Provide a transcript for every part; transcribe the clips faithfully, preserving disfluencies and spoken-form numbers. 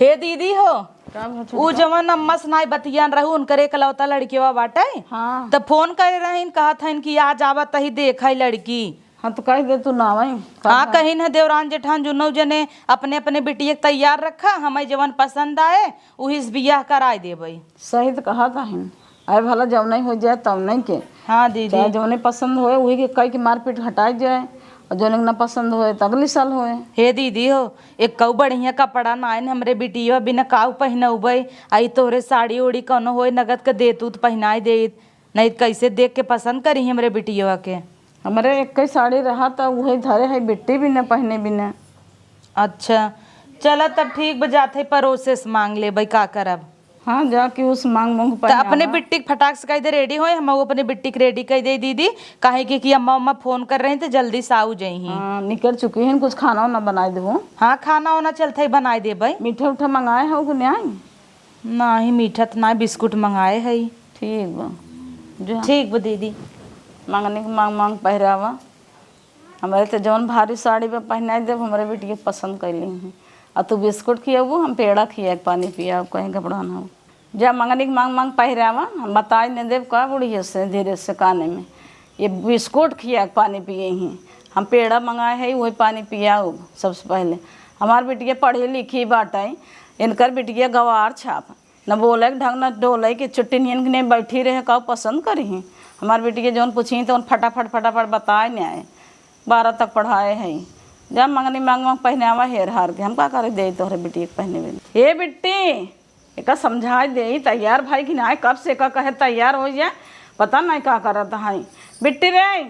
ए दीदी हो, का भा उ छोटका? जवन अम्मा से नाई बतियान रहू, उनकर एकलौता लड़किया बाटे। हाँ। त फोन करे रहीन, कहत हइन कि आज आवा तही देखा लड़की। हाँ, त कह दे तू ना आवई। हाँ, कहिन है देवरान जेठान जुनौ जने अपने अपने बिटिया के तैयार रखा, हमें जवन पसंद आए उही से बियाह कराए देबई। सही त कहत हइन। अरे भला जौन नहीं हो जाए तौन नहीं के। हाँ दीदी। चाहे जौने पसंद होए उही के कह के मारपीट हटाई जाए, और जौने के ना पसंद होए त अगले साल होए। हे दीदी हो, एक कऊ बढ़िया कपड़ा नाइन हमरे बिटिया बिना काऊ पहिनउबे, आई तोहरे साड़ी ओड़ी कौनो होए नगद के देतू त पहिनाई देत, नहीं त कैसे देख के पसंद करी हमरे बिटिया के। हमरे एक ही साड़ी रहा त उहे धरे है बिट्टी बिना पहिने बिना। अच्छा, चला तब ठीक बा, जात है पड़ोसे से मांग लेबे, का करब। हाँ, जाके उस मांग मांग त अपने बिट्टी के फटाक से कह दे रेडी होए, हम अपने बिट्टी के रेडी कह दे दीदी, काहे कि, कि अम्मा अम्मा फोन कर रही त जल्दी से आऊ जइही। हाँ, निकल चुकी हैं, कुछ खाना वाना बनाए देबो। हाँ, खाना वाना चलते ही बनाए देबे। मीठा उठा मंगाए हो कि नहीं? नाही, मीठा त नाही, बिस्कुट मंगाए है। ठीक बा, जो ठीक बा दीदी। मंगनी के मांग मांग पहिरावा। हमरे त जौन भारी साड़ी बा पहिनाई देब, हमरे बिटिया के पसंद कैली हैं। आ तू बिस्कुट खियाबू, हम पेड़ा खिया के पानी पियाब, कहीं घबरान हो। जा मंगनी के मांग मांग पहिरावा, हम बताई न देब का बुढ़िया से धीरे से काने में, ये बिस्कुट खिया के पानी पिए ही। हम पेड़ा मंगाए है, वही पानी पियाउब सबसे पहले। हमार बिटिया पढ़ी लिखी बाटे, इनकर बिटिया गवार छाप, न बोले के ढंग न डोले के, चुट्टी नियन के नहीं बैठी रहे, का पसंद करी। हमार बिटिया जौन पूछी तौन फटाफट फटाफट बताए न आए। बारह तक पढ़ाए है। जा मंगनी मांग मांग पहिनावा हेर हार के, हम का करे दे तोहरे बिटिया के पहिने में। हे बिट्टी, एका समझाए दे, तैयार भाई कि ना, कब से एका कहे तैयार हो जाए, पता नहीं का करत है। बिट्टी रे।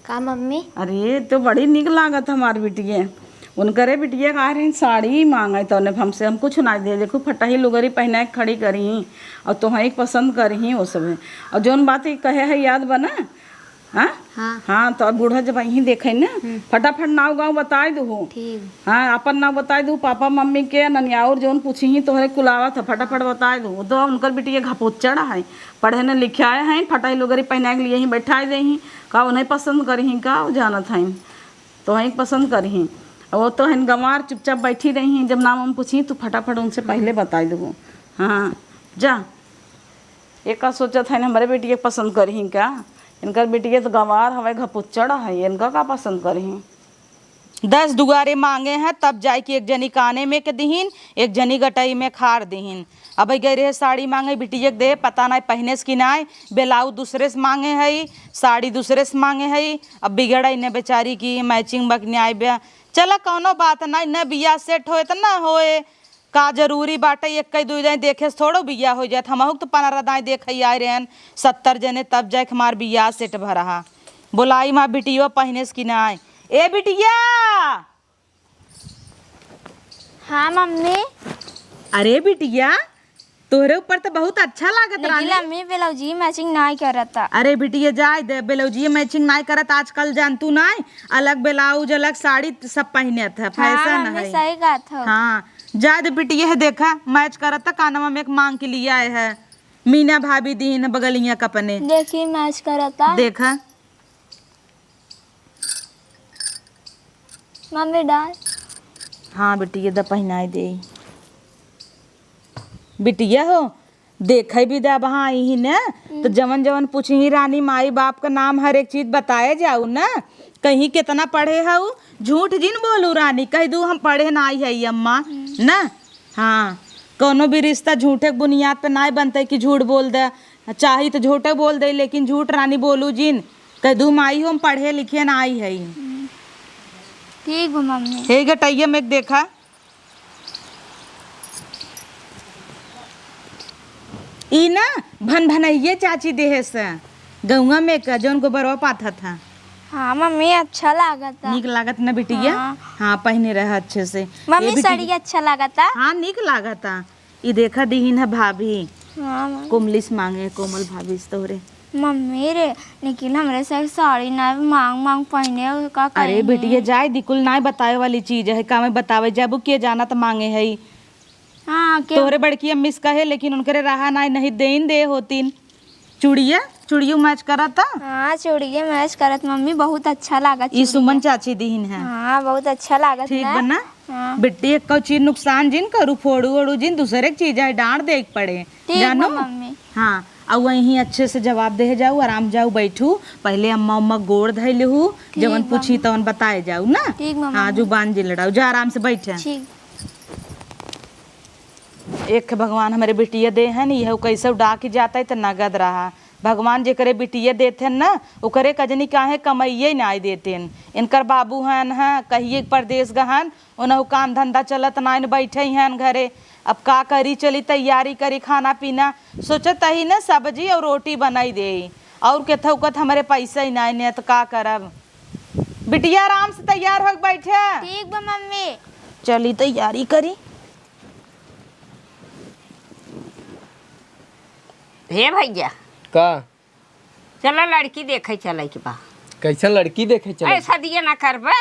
का मम्मी? अरे, तो बड़ी निक लागत हमार बिटिया। उनकरे बिटिया का रही साड़ी मांगे, तो उन्हें हमसे हम कुछ ना दे। देखो, फटही लुगरी पहनाए के खड़ी करी, और तोहई के पसंद करी वो सब। और जौन बात ई कहे है, याद बना? हाँ? हाँ। हाँ, तो अब बूढ़ा जब यहीं देखे ना, हम्म। फटाफट नाव गाँव बताए दू। ठीक। हाँ, अपन नाव बताए दू, पापा मम्मी के, ननियाउर जौन पूछी ही तोहरे कुलावा था, फटाफट बताए दू। तो उनकर बिटिया घपोचड़ा है, पढ़े न लिखे आए हैं, फटाई लुगरी पहनाए के लिए ही बैठाए दे ही। का उन्हें पसंद करी ही, का वो जानत हैं, तोहई के पसंद करी ही। वो तो हन गंवार चुपचाप बैठी रही ही, जब नाम हम पूछी, तू फटाफट उनसे पहले बताए देबो। हाँ, जा। ये का सोचत है, हमरे बिटिया के पसंद करी ही का? इनकर बिटिया तो गंवार हवे, घपुच्चड़ है, इनका का पसंद करी ही? दस दुआरे मांगे हैं, तब जाए कि एक जनी काने में के दिहिन, एक जनी गटई में खार दिहिन। अब गए रहे साड़ी मांगे बिटिया के दे, पता नाई पहिनेस कि नाई, ब्लाउज दूसरे से मांगे हई, साड़ी दूसरे से मांगे हई। अब बिगड़े न बेचारी की matching बक न्याय बे। चला कौनो बात नाई, न बियाह set होए त न होए, का जरूरी बाटे एक कई दुई दाई देखे से थोड़ो बियाह हो जात। हमहू के तो पनरह दाई देखे आए रहन, सत्तर जने, तब जाए के हमार बियाह set भरहा। बोलाई माँ बिटियो पहिनेस कि नाई। ए बिटिया! हाँ मम्मी। अरे बिटिया, तोहरे ऊपर तो बहुत अच्छा लागत लेकिन रानी। मम्मी, ब्लाउजिया matching नाई करता। अरे बिटिया, जाए दे, ब्लाउजिया matching नाई करत। आजकल जानतू नाई, अलग ब्लाउज, अलग साड़ी, सब पहिनत है, हाँ, fashion मम्मी, है। सही कहत हो। हाँ, जाए दे बिटिया, है देखा, match करत, कानवा में एक मांग के लिए आए है, मीना भाभी दीन बगलिया कपने। देखी, match करता। देखा। मम्मी डाल। हाँ बिटिया, द पहिनाई दे। बिटिया हो, देखे भी द अब हाँ यही न, तो हम्म। जवन जवन पूछी रानी, माई बाप का नाम, हर एक चीज बताए जाऊ न। कहीं कितना पढ़े हऊ, झूठ जिन बोलू रानी, कह दू हम पढ़े नाई है अम्मा, हम्म। न। हाँ, कौनो भी रिश्ता झूठे के बुनियाद पे नाई बनते कि झूठ बोल दे, चाही तो झूठे बोल दे, लेकिन झूठ रानी बोलू जिन, कह दू माई हो हम पढ़े लिखे नाई है। ठीक बा मम्मी। हे गटैया में देखा, ई ना भनभनैये चाची देहे से, गौवा में का जौन गोबरवा पाथत है। हाँ मम्मी, अच्छा लागता। नीक लागत ना बिटिया? हाँ। हाँ, पहिने रहा अच्छे से। मम्मी, ए बिटिया। साड़ी अच्छा लागता? हाँ, नीक लागता। ई देखा दीहिन है भाभी। हाँ मम्मी। कोमली से मांगे है, कोमल भाभी से तोहरे। मम्मी रे, लेकिन हमरे से साड़ी ना मांग मांग पहिने, का अरे कहीं बिटिया, है? जाए दी, कुल नाय बतावे वाली चीज है, का में बतावे जाबू, के जाना त मांगे है। हाँ, के तोहरे बड़की अम्मी से कहे, लेकिन उनकरे रहा नाय, नहीं देइन दे होतीन। चूड़िया, चूड़ियो match करत। हाँ, चूड़िया match करत मम्मी, बहुत अच्छा लागत ई चूड़िया। सुमन चाची दीहिन है। हाँ, बहुत अच्छा लागत ठीक ना। बा ना? हाँ। बिट्टी, एक्को चीज नुकसान जिन करू, फोड़ू ओड़ू जिन, दूसरे के चीज है, डांट देइ के पड़े। ठीक बा, जानू? मम्मी। हाँ, अउ वहीं अच्छे से जवाब देहे जाऊ, आराम जाऊ बैठू, पहिले अम्मा उम्मा गोड़ धइ लेहू, ठीक जवन बा, पूछी मम्मी। तवन बताए जाऊ ना। ठीक बा, हाँ, मम्मी। जुबान जिन लड़ाऊ, जा आराम से बैठे। ठीक। एक भगवान हमरे बिटिया दे हन, यह कैसे डाक जाता है त नगद रहा। भगवान जेकरे बिटिया देत हन ना, ओकरे कजनी काहे कमइये नाई देतेन। इनकर बाबू हन, हाँ, कहिए परदेस गहन, उनहु काम धंधा चलत नाइन, बैठे हन घरे। अब का करी, चली तैयारी करी खाना पीना। सोचत ही न सब्जी अउर रोटी बनाई देई, अउर केथौ कत हमरे पैसा ही नाई ने, त का करब? बिटिया आराम से तैयार होके बैठे। ठीक बा मम्मी। चली तैयारी करी। हे भैया। का? चला लड़की देखे चले के बा। कैसन लड़की देखे चले? ऐसा दिए ना करबे।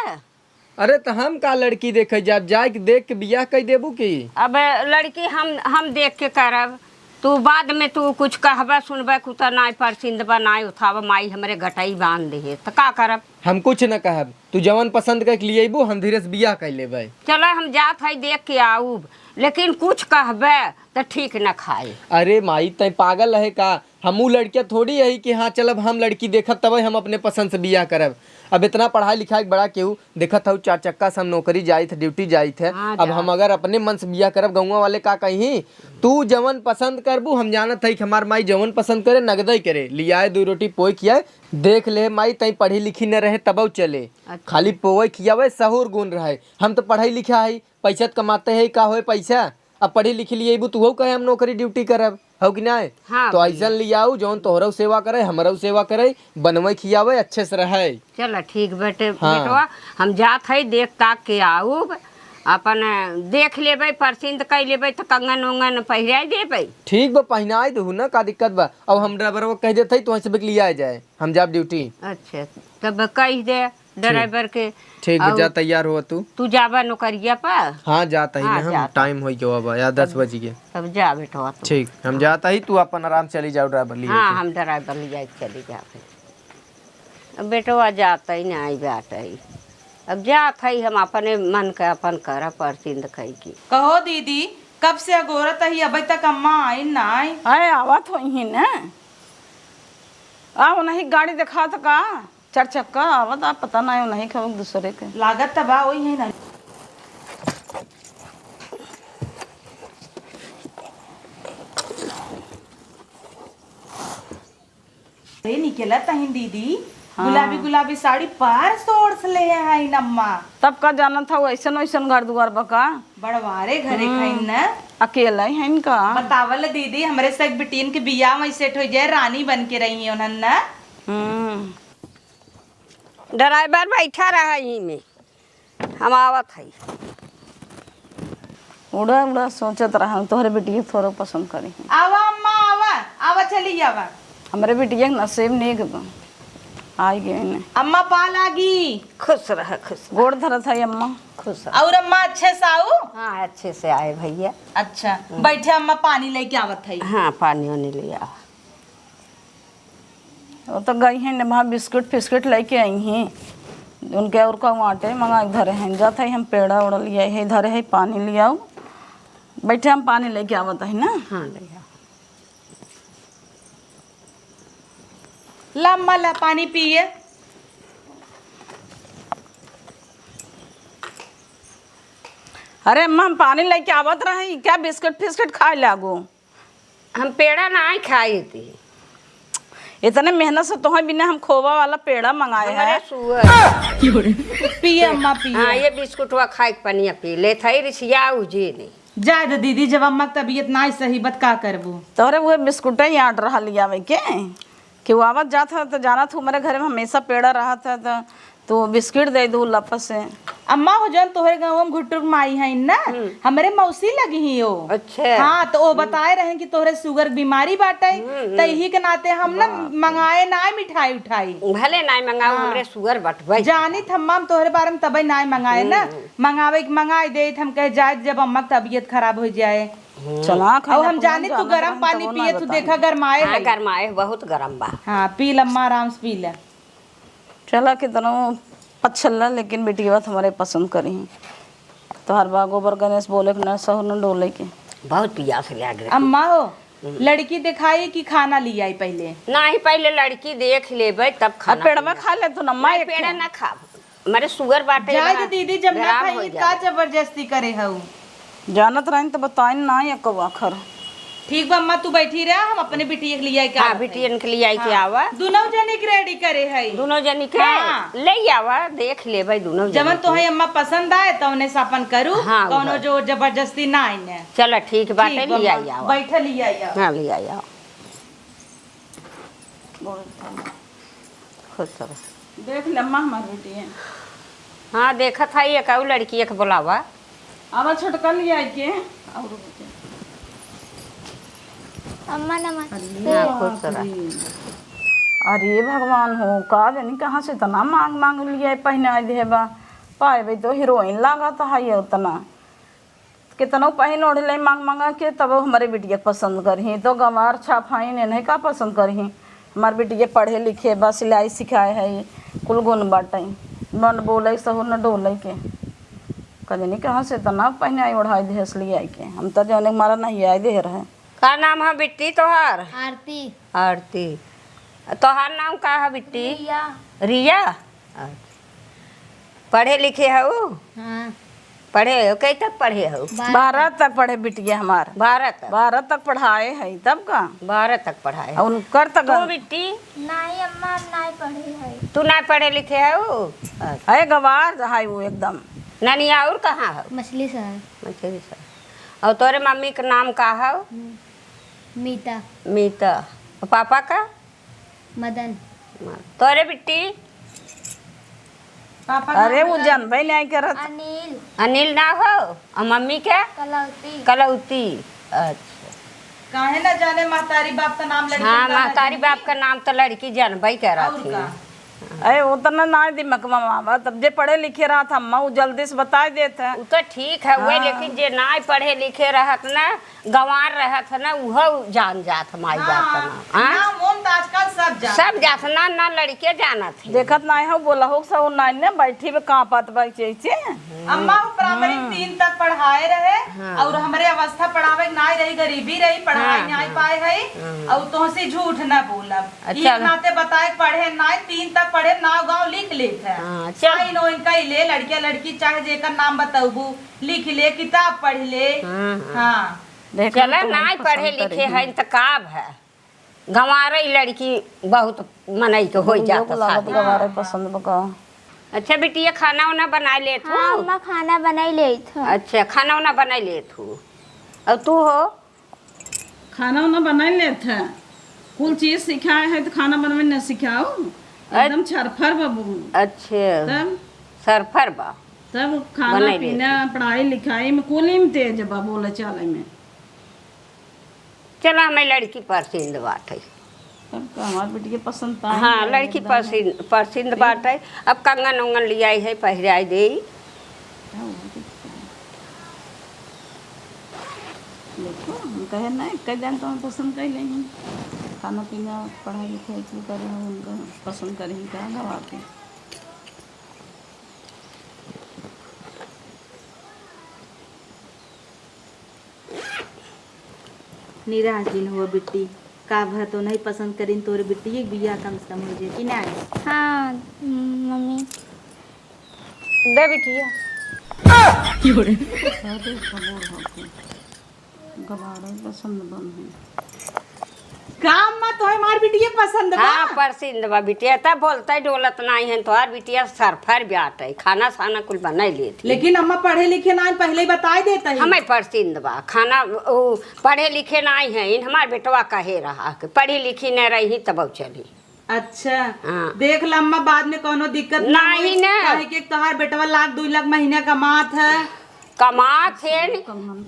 अरे, त हम का लड़की देखे जाब? जाए के देख के बियाह कई देबू की? अब लड़की हम, हम देख के करब, तू बाद में तू कुछ कहबे सुनबे, कुछ त नाय परसिंद बा, नाय उठावा, माई हमरे गटई बांध दे, त का करब? हम कुछ न कहब, तू जवन पसंद करके लिए अइबू, हम धीरे से बियाह कर लेबे। चला हम जात हई देख के आउब, लेकिन कुछ कहबे त ठीक न खाए। अरे माई, तै पागल है का? हमू लड़किया थोड़ी यही कि हाँ चलब हम लड़की देखब तबे हम अपने पसंद से बियाह करब। अब इतना पढ़ाई लिखाई के बड़ा केहू देखत हऊ, चार चक्का से हम नौकरी जाइत है, ड्यूटी जाइत है। हाँ, अब जा। हम अगर अपने मन से बियाह करब, गौवा वाले का कही? तू जवन पसंद करबू, हम जानत है कि हमार माई जवन पसंद करे नगदे करे, लियाए दो रोटी पोई खियाए। देख ले माई, तई पढ़ी लिखी न रहे तबौ चले, अच्छा। खाली पोई खियावे, सहूर गुण रहे। हम तो पढ़ाई लिखा है, पैसा त कमाते है, का होए पैसा? अब पढ़ी लिखी लिए अइबू, तुहू कहे हम नौकरी ड्यूटी करब, हौ कि नाय? हाँ तो भैया। अइसन लियाऊ जौन तोहरौ सेवा करे, हमरौ सेवा करे, बनवे खियावे, अच्छे से रहे। चला ठीक बेटे, हाँ। बेटवा, हम जात हई देख ताक के आउब, अपन देख लेबे, परसिंद कइ लेबे त कंगन उंगन पहिराइ देबे। ठीक बा, पहिनाइ देहू ना, का दिक्कत बा? अब हम ड्राइवरवा कह देत हई, तुहैं से बिक लियाए जाए, हम जाब ड्यूटी। अच्छा, तब कह दे। ड्राइवर के। ठीक बा, अउर जा तैयार हुआ तू। तू जाबा नौकरिया पर? हाँ, जात ही हाँ, ना हम, जात। टाइम होइ गवा बा, या दस बज गए। तब जा बेटवा तू। ठीक, हम जात ही, तू अपन आराम चली जाओ ड्राइवर लिए हाँ, के। हम ड्राइवर लियाइ चली जात ही। अब बेटवा जात ही ना आई बात ही। अब जात ही हम अपने मन के अपन करब परसिंद कइ के। कहो दीदी, कब से अगोरत ही, अबे तक अम्मा आइन ना आई? आए, आवत होइहीं ना। आ, उन्हीं गाड़ी देखात का? चार चक्का आवत, आ पता नाहीं, उन्हीं के, दूसरे के। लागत त बा, वही है ना। ए, निकलत हईन दीदी, हाँ। गुलाबी गुलाबी साड़ी पार से ओढ़ ले हईन अम्मा। तब का जानत हऊ, ऐसन वैसन घर दुआर बा का? बड़वारे घरे हम्म। खाइन न। अकेला ही हईन का? बतावल दीदी, हमरे सब बिटियन के बियाह में सेट हो जाए, रानी बन के रही उन्हन न। हम्म। ड्राइवर बैठा रहा यहीं में, हम आवत हई। उड़ा उड़ा सोचत रहा, तोहरे बिटिया थोड़ो पसंद करी। आवा अम्मा, आवा, आवा, चली आवा। हमरे बिटिया के नसीब नीक बा, आई गई ने। अम्मा पा लागी। खुश रह, खुश रह। गोड़ धरत है अम्मा। खुश रह। और अम्मा अच्छे से आऊ? हाँ, अच्छे से आए भैया। अच्छा, हम्म। बैठे अम्मा, पानी लेके आवत है। हाँ, पानी वानी ले आ। वो तो गई हैं, वहाँ बिस्कुट फिस्कुट लेके आई हैं। उनके और का आटे मंगा के धरे हैं। जात है हम पेड़ा ओड़ा लिया है, धरे है पानी लियाऊ। बैठे हम पानी लेके आवत है ना। हाँ, ले आओ। ला अम्मा, ला पानी पिए। अरे अम्मा, हम पानी लेके आवत रहे, क्या बिस्कुट फिस्कुट खाए लागो? हम पेड़ा नाहीं खाई थी। इतने मेहनत से तोहरे बिना हम खोवा वाला पेड़ा मंगाए हमरे हैं। सुअर। पिए अम्मा, पिए। हाँ, ये बिस्कुटवा खाए के पनिया पी ले, थई रिसियाऊ जी ने। जाए दे दीदी, जब अम्मा के तबीयत नाहीं सही बा त का करबू? तोहरे उहे बिस्कुटे याद रहा लियावे के। केहू आवत जात है त जानत हूँ, हमरे घरे में हमेशा पेड़ा रहत है, त तू बिस्किट दे दू लप से। अम्मा हो, जौन तोहरे गाँव में घुटुक माई है ना, हम्म। हमरे मौसी लगी ही ओ। अच्छा। हाँ, त ओ हम्म। बताए रहे कि तोहरे सुगर बीमारी बाटे, हम्म, त हम्म। यही के नाते हम ना वाह। मंगाए ना मिठाई उठाई। भले ना मंगाओ, हाँ। हमरे सुगर बटबे। जानित हम, हम तोहरे बारे में तबे ना मंगाए ना, हम्म। मंगावे के मंगाए देत, हम कहे जाए जब अम्मा के तबीयत खराब हो जाए। हम्म। चला, खाए और हम अपना जानित तू जानत गरम रहन, पानी तबो ना पिए, तू बताई। देखा गरमाए हाँ, है। गरमाए, बहुत गरम बा। हाँ, पी ल अम्मा, आराम से पी ल। चला, कितनो पछल्ला, लेकिन बिटिया त हमरे पसंद करी। तोहर बा गोबर गणेश बोले के न सहू न डोले के। बहुत पियास लाग रही। अम्मा हो, हम्म। लड़की देखाई कि खाना लियाई पहिले? नाही, पहिले लड़की देख लेबै, तब अब खाना पेड़वा पीना। खा ले तू न, अम्मा, नहीं, एक पेड़ा ठो। ना खाब। हमारे sugar बाटे जाए ना, दे दीदी, जब ना गरम हो खाई, जाए। का जबरदस्ती करे हऊ? जानत रहन त बताइन ना एको आखर। ठीक बा अम्मा, तू बैठी रह, हम अपने बिटिया के लियाई के हाँ, आवत हई। बिटियन के लियाई के हाँ, आवा। दुनौ जनी के ready करे हई। दुनौ जनी के हाँ। ले आवा, देख लेबै दुनौ जनी जवन के। तोहे अम्मा पसंद आए, तवने से अपन करू, हाँ, कौनो उधर। जोर जबरदस्ती ना आइने। चला, ठीक बाटे, ठीक बा लियाई अम्मा, आवा। बैठा, लियाई आवा। हाँ, लियाई आवा। खुश रह। देख ले अम्मा हमार बेटी है। हाँ, देखत है, एक और लड़की एक बुलावा। आवा छोटका लियाई के। और अम्मा नमस्ते। अरे हाँ, खुश रह। बाप रे। अरे भगवान हो, का जानी कहाँ से इतना मांग मांग लियाई पहनाई दे बा। पाएबे तो हीरोइन लागत है ये उतना। केतनो पहिन ओढ़ ले मांग मांगा के, तब हमरे बिटिया के पसंद करही। तो गंवार छाप हईन, इन्हें का पसंद करही? हमार बिटिया पढ़े लिखे बा, सिलाई सिखाए है, कुल गुण बाटे। न बोले सहू न डोले के। कजनी कहाँ से इतना पहिनाई ओढ़ाई देहस लियाई के। हम तो जौने मारा नहीं आए दे रहे। का नाम है बिट्टी तोहार? आरती। आरती। तोहार नाम का है बिट्टी? रिया। रिया? अच्छा। पढ़े लिखे हऊ? हाँ। पढ़े हो? कई तक पढ़े हऊ? बारह। बारह तक पढ़े बिटिया हमार। बारह तक? बारह तक पढ़ाए है, तब का? बारह तक पढ़ाए। और उनकर तक तू बिट्टी? नहीं अम्मा, हम नहीं पढ़े है। तू नहीं पढ़े लिखे हऊ? अच्छा। है गवार है वो एकदम। नानी और कहाँ हऊ? मछली शहर। मछली शहर। और तोरे मम्मी के नाम का हऊ? मीता। मीता। और पापा का? मदन। तोरे बिट्टी? पापा अरे, नाम वो बताई। जानबे नहीं करत। अनिल। अनिल ना हो, और मम्मी के? कलौती। कलौती। अच्छा। काहे ना जाने महतारी बाप का नाम लड़की हाँ, का ना महतारी जाने? बाप का नाम तो लड़की जानबे करत और ही। का? अरे, उतना ना दिमाग में मामा, तब जे पढ़े लिखे रहत हम, उ जल्दी से बताई देत है। उ तो ठीक है, वही, हाँ। लेकिन जे ना पढ़े लिखे रहत ना, गंवार रहत है ना, उहो जान जात माई बाप का हाँ, नाम। हाँ? नाम ओम तो आजकल सब जात सब है। जात ना, ना लड़के जानत है। देखत नाई हो, बोला हो, सब नाई ने बैठी बे कांपत बा, चेचे। अम्मा, वो प्राइमरी हम्म। तीन तक पढ़ाए रहे हाँ। और हमरे अवस्था पढ़ावे के नाई रही, गरीबी रही, पढ़ाई हाँ, नाई हाँ। पाए है। हम्म। और तोहसे झूठ ना बोलब। अच्छा। एक नाते बताए के पढ़े नाई, तीन तक पढ़े, नाव गाँव लिख लेत है। हाँ, चल। साइन ओइन कई ले, लड़किया लड़की चाहे जेकर नाम बतौबू, लिख ले, किताब पढ़ ले। हाँ, हाँ। हाँ। देख चला, लो, नाई पढ़े लिखे हैं त का भा? गंवारे लड़की बहुत मनई के होई जात शादी। गंवारे पसंद बा का? अच्छा बिटिया, खाना उना बनाई लेत हो? हाँ, अम्मा, खाना बनाई लेत हो। अच्छा, खाना उना बनाई लेत हो। और तू हो? खाना उना बनाई लेत है। कुल चीज सिखाए है तो खाना बनवे न सिखाओ? एकदम छरफर बा बहू। अच्छा। तब? सरफर बा। तब खाना बनाई लेत पीना, हो। पढ़ाई लिखाई में कुल ही में तेज बा, बोले चाले में। चला, हमें लड़की पसंद बाटे। तब का हमार बिटिया पसंद त आई हाँ, है लड़की एकदम। पसंद, पसंद फिर? बाटे। अब कंगन उंगन लियाई है, पहिराई देई। हाँ, वो तो ठीक है। देखो, हम कहे ना, एक जान तो हम पसंद कर लेंगे। खाना पीना, पढ़ाई लिखाई कुल करे हम उनका पसंद करेंगे का गवा के। निराश जिन हुआ बिट्टी, का भा तो नहीं पसंद करिन तोरे बिट्टी, एक बियाह कम से कम हो जाए कि नहीं? हाँ, मम्मी। दे बिटिया। गवारे पसंद बन है। का अम्मा, तोहे हमार बिटिया पसंद बा? हाँ, पसंद बा बिटिया। तब बोलते डोलत नाई है, तोहार बिटिया सरफर बाटे, खाना साना कुल बनाई लेत है। लेकिन अम्मा पढ़े लिखे नाई, पहले ही बताई देत है। हमें पसंद बा, खाना उ पढ़े लिखे नाई है, इन हमार बेटवा कहे रहा कि पढ़ी लिखी न रही तब चली। अच्छा, हाँ। देख ला अम्मा, बाद में कौनो दिक्कत ना नाही होई, ना। काहे कि तोहार बेटवा लाख दुई लाख महीना कमात है। कमात है,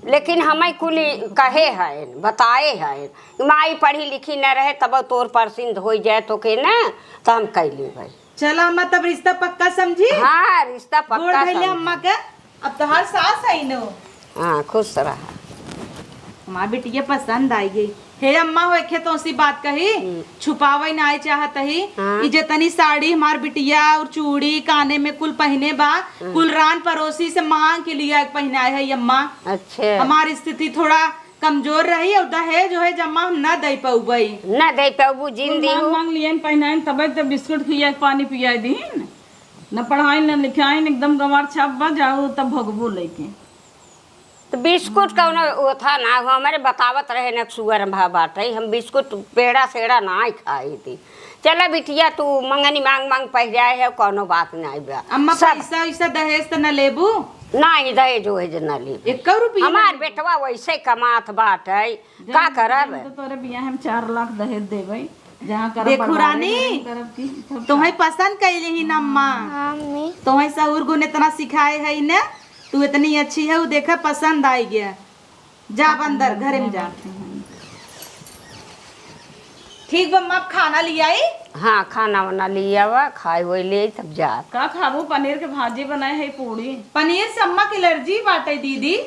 लेकिन हमें कुल कहे है, बताए है, माई पढ़ी लिखी न रहे तब तोर परसिंद होई जाए तो के ना, तो हम कह लेबै। चला अम्मा, तब रिश्ता पक्का समझी? हाँ, रिश्ता पक्का गोड़ धइले समझी। अम्मा के, अब तोहार सास है नो। हाँ, खुश रहा। हमार बिटिया पसंद आई गई। हे अम्मा हो, एखे तोसी बात कही, हम्म। छुपावे नाई चाहत ही। हाँ। ई जेतनी साड़ी हमार बिटिया और चूड़ी काने में कुल पहिने बा, हम्म। कुल रान पड़ोसी से मांग के लिया के पहिनाए है अम्मा। अच्छा। हमार स्थिति थोड़ा कमजोर रही और दहेज ओहेज अम्मा हम ना दे पउबई। ना दे पउबू, जिन कुल मांग दिहू। मांग लियन पहिनाइन, तबे तो बिस्कुट खिया के पानी पिया दीन। न पढ़ाइन न लिखाइन, एकदम गंवार छाप बा, जाऊ तब भगबू लेके। तो बिस्कुट कौनो ओथा ना हो, हमरे बतावत रहे न सुअर भा बाटे, हम बिस्कुट पेड़ा सेड़ा ना खाई थी। चला बिटिया, तू मंगनी मांग मांग पहिराए है, कौनो बात नाई बा। अम्मा, सब पैसा वैसा दहेज त न लेबू? नाई, दहेज ओहेज न लेबू। एक्को रुपया हमार ना लेबू? बेटवा वैसे कमात बाटे, का जब, करब? जब तो तोरे बियाह में चार लाख दहेज देबै, जहाँ करब देखू बढ़वावे रानी, के करब की, तब तोहे का? पसंद कैले ही न अम्मा। हाँ, मम्मी। तोहे सहूर गुण इतना सिखाए है न, तू इतनी अच्छी है, उ देखा पसंद आई गया। जा अब अंदर, घरे में जा। ठीक बा, अम्मा, अब खाना ले आई? हाँ, खाना वाना ले आवा, खाए हुए ले आई, तब जा। का खाबू? पनीर के भाजी बनाए है, पूड़ी। पनीर से अम्मा के एलर्जी बाटे दीदी,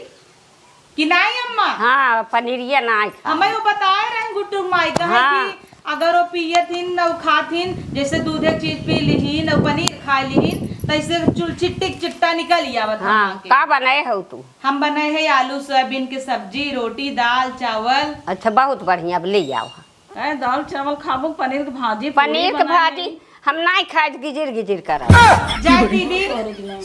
कि नाई अम्मा? हाँ, पनीरिया नाई खा। हमें वो बताए रहे गुड्डू माई, कहे हाँ। कि अगर वो पियत हिन, न खात हिन, जैसे दूधे चीज पी लिहिन, न पनीर खा लिहिन, तो ऐसे चुल चिट्टिक चिट्टा निकल आवत हाँ, अम्मा के। का बनाए हो तू? हम बनाए है आलू सोयाबीन के सब्जी, रोटी, दाल, चावल। अच्छा, बहुत बढ़िया, अब ले आओ। ए, दाल चावल खाबो, पनीर के भाजी, पूरी पनीर के बनाई भाजी है। हम नाई खाए, गिजिर गिजिर करब। जाए दीदी,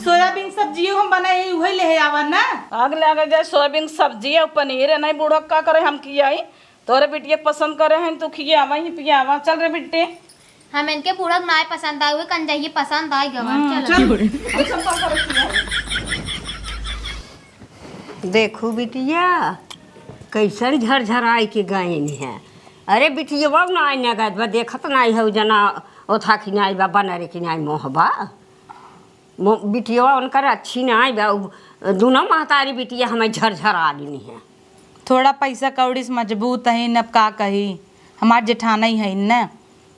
सोयाबीन सब्जियो हम बनाए है, उहे ले आवा ना। आग लगे गए, सोयाबीन सब्जी और पनीर है, नहीं बूढ़ा का करे, हम किया ही। तोरे बिटिया पसंद करे हैं, तू खियावा ही पियावा। चल रे बिट्टे। हम इनके बूढ़ा नाई पसंद आए, उहे कंजहिए पसंद आए गवा। हम्म, चल। चल। हम सब का करे खिया। देखू बिटिया, कैसन झरझराई के गइन है। अरे बिटिया, वो नाई नगद बा, देखत नाई हउ जना, ओथा की नाई बा, बनरे की नाई मोह बा। मो-, बिटिया उनकर अच्छी नाई बा, उ दुनो महतारी बिटिया हमें झरझरा लेनी है। थोड़ा पैसा कौड़ी से मजबूत हइन, अब का कही, हमार जेठानई हइन न।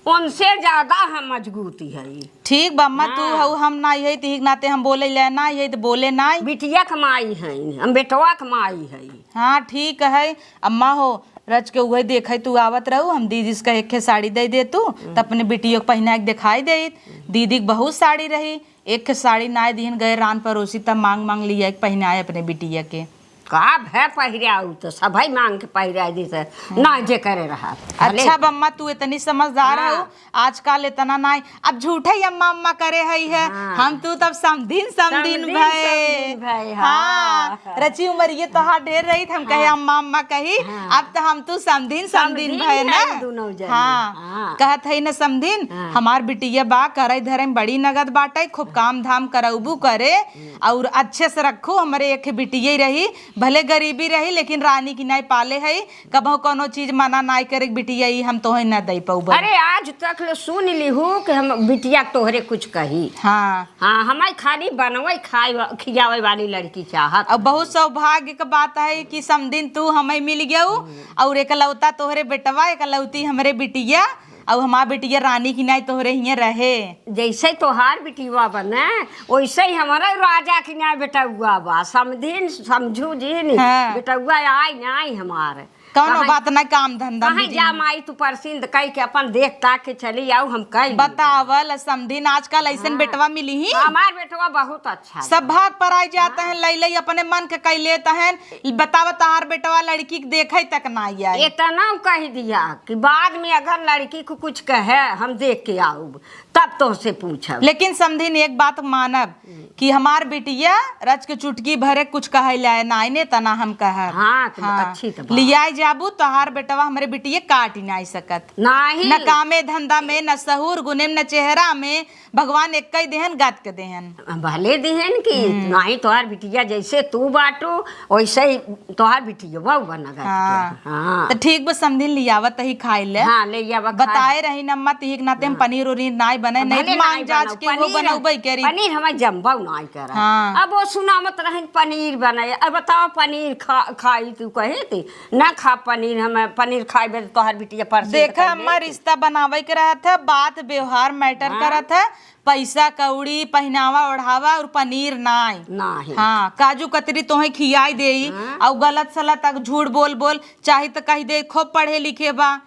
उनसे ज्यादा हम मजबूती है। ठीक बा अम्मा, तू हाँ। हऊ, हम नाई है, तिही के नाते हम बोले ले नाई है, तो बोले नाई। बिटिया के माई है, हम बेटवा के माई है। हाँ, ठीक है अम्मा हो, रच के उहे देखे तू आवत रहू, हम दीदी से कहे, "एक ठे साड़ी दे दे तू, हम्म। त अपने बिटियो के पहिना के दिखाई दे।" दीदी के बहुत साड़ी रही, एक ठे साड़ी नाई दिहन, गए रान पड़ोसी, तब मांग मांग लिया के पहिनाए अपने बिटिया के। का भे पहिराऊ, तो सभई मांग के पहिराए दी से, हम्म। ना जे करे रहा। भले अच्छा बम्मा, तू इतनी समझदार हाँ। हो, आजकल इतना नाई, अब झूठे ही अम्मा अम्मा करे हई है। हाँ। हम तू तब समधिन समधिन समधिन भए। समधिन भए, हाँ। हाँ। रची उमरिये तोहार ढेर रही, हम कहे हाँ। अम्मा अम्मा कही, हाँ। अब तो हम तू समधिन समधिन समधिन भए है ना। दोनों जने। हाँ। हाँ। कहत है न समधिन, हाँ। हमार बिटिया बा, करे धरे में बड़ी नगद बाटे, खूब काम धाम करौबू करे, हम्म। और अच्छे से रखू, हमरे एक बिटिये रही, भले गरीबी रही, लेकिन रानी की नाई पाले है, कबहू कौनो चीज मना नाई करे, बिटिया, ई हम तोहे ना दे पउबे। अरे, आज तक ले सुन लिहू कि हम बिटिया तोहरे कुछ कही। हाँ। हाँ, हमारी खाली बनवे खाए वा-, खियावे वाली लड़की चाहत। अब बहुत सौभाग्य के बात है कि समधिन तू हमें मिल गयू, हम्म। और एकलौता तोहरे बेटवा, एकलौती हमरे बिटिया, और हमार बिटिया रानी की नाई तोहरे हिये रहे। जैसे तोहार बिटिया बने, वैसे ही हमारा राजा की नाई बेटउआ बा, समधिन, समझू जी नी, हाँ। बेटउआ आई नाई हमारे। कौनो कहाँ, बात ना, काम धंधा कहाँ में जा बिजी। माई, तू परसिंद कई के अपन देख ताक के चली आऊ, हम कई बतावल समधिन, आजकल ऐसन हाँ। बेटवा मिली ही। हमार बेटवा बहुत अच्छा सब बा। भाग पर आई जात हाँ। हैं, लई लई अपने मन के कई लेत हैं। बतावा, तहार बेटवा लड़की के देखे तक ना आई। इतना कह दिया कि बाद में अगर लड़की को कुछ कहे, हम देख के आऊब, तब तोहसे पूछब। लेकिन समधिन, एक बात मानब, कि हमार बिटिया रच के चुटकी भरे कुछ कहै लाए नाई ने, तना हम कहब। हाँ, तो हाँ। अच्छी तो बात। लियाए जाबू, तोहार बेटवा हमरे बिटिये काट ही नाई सकत। नाहीं। न कामे धंधा में, न सहूर गुने में, न चेहरा में, भगवान एक्कै देहन, गत के देहन। भले देहन कि हम्म। नाहीं, तोहार बिटिया जैसे तू बाटू, वैसे ही तोहार बिटिया बा नगद हाँ। के। हाँ। तो ठीक बा, समधिन लियावत ही खाए ले। हाँ, ले आवा खाए। बताए रही न अम्मा, तिही के नाते हम हाँ। पनीर उनीर नाई बने नहीं भले मांग नाई जांच बनाऊ, के वो पनीर, बनौबे करी। पनीर हमें जम्बऊ नाई करा। हाँ। अब वो सुनावत रहन पनीर बने, अब बताओ पनीर खा, खाई तू कहे थी, ना खा पनीर, हमें पनीर खाइबे तो तोहर बिटिया परसिन देखा, कर अम्मा, दे। रिश्ता बनावे के रहत है, बात व्यवहार मैटर हाँ। करत है, पैसा कौड़ी, पहिनावा ओढ़ावा और पनीर नाई। नाही। हाँ, काजू कतरी तोहे खियाई देई, हाँ। और गलत सलत अग झूठ बोल बोल, चाहे तो कही दे खूब पढ़े लिखे बा,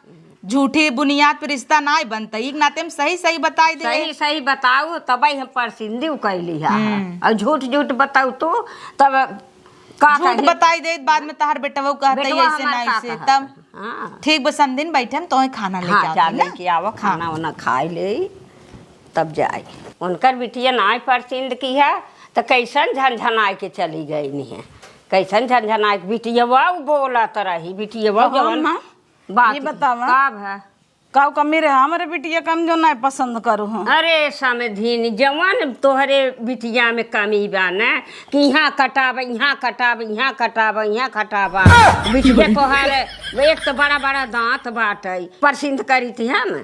झूठी बुनियाद पे रिश्ता नाई बनता। एक नाते में सही सही बताई दे। सही सही बताऊ, तबई हम परसिंदी उ कैली हा। हम्म। और झूठ झूठ बताऊ तू, तब का झूठ कही? बताई दे, बाद में तहार बेटवा कहता बेटवा ऐसे हमार ना का ऐसे, कहता? तब हाँ। ठीक बा, समधिन बैठे हम तोहे खाना लेके हाँ, आवत जा हई ना। लेके आवा, हाँ। खाना वाना खाई ले, तब जाई। उनकर बिटिया नाई परसिंद की है, तो कैसन झनझनाए के चली गई नहीं है, कैसन झनझनाए के बिटिया वो बोलत रही, बिटिया वो तो जवन हम बात ये बतावा। का भा? का कमी रहे हमरे बिटिया के हम जो नाई पसंद करू हूँ? अरे समधिन, जवन तोहरे बिटिया में कमी बा न कि यहाँ कटाब, यहाँ कटाब, यहाँ कटाब, यहाँ कटाब। बिटिया तोहरे एक तो बड़ा बड़ा दांत बाटे, परसिंद करी थी हम।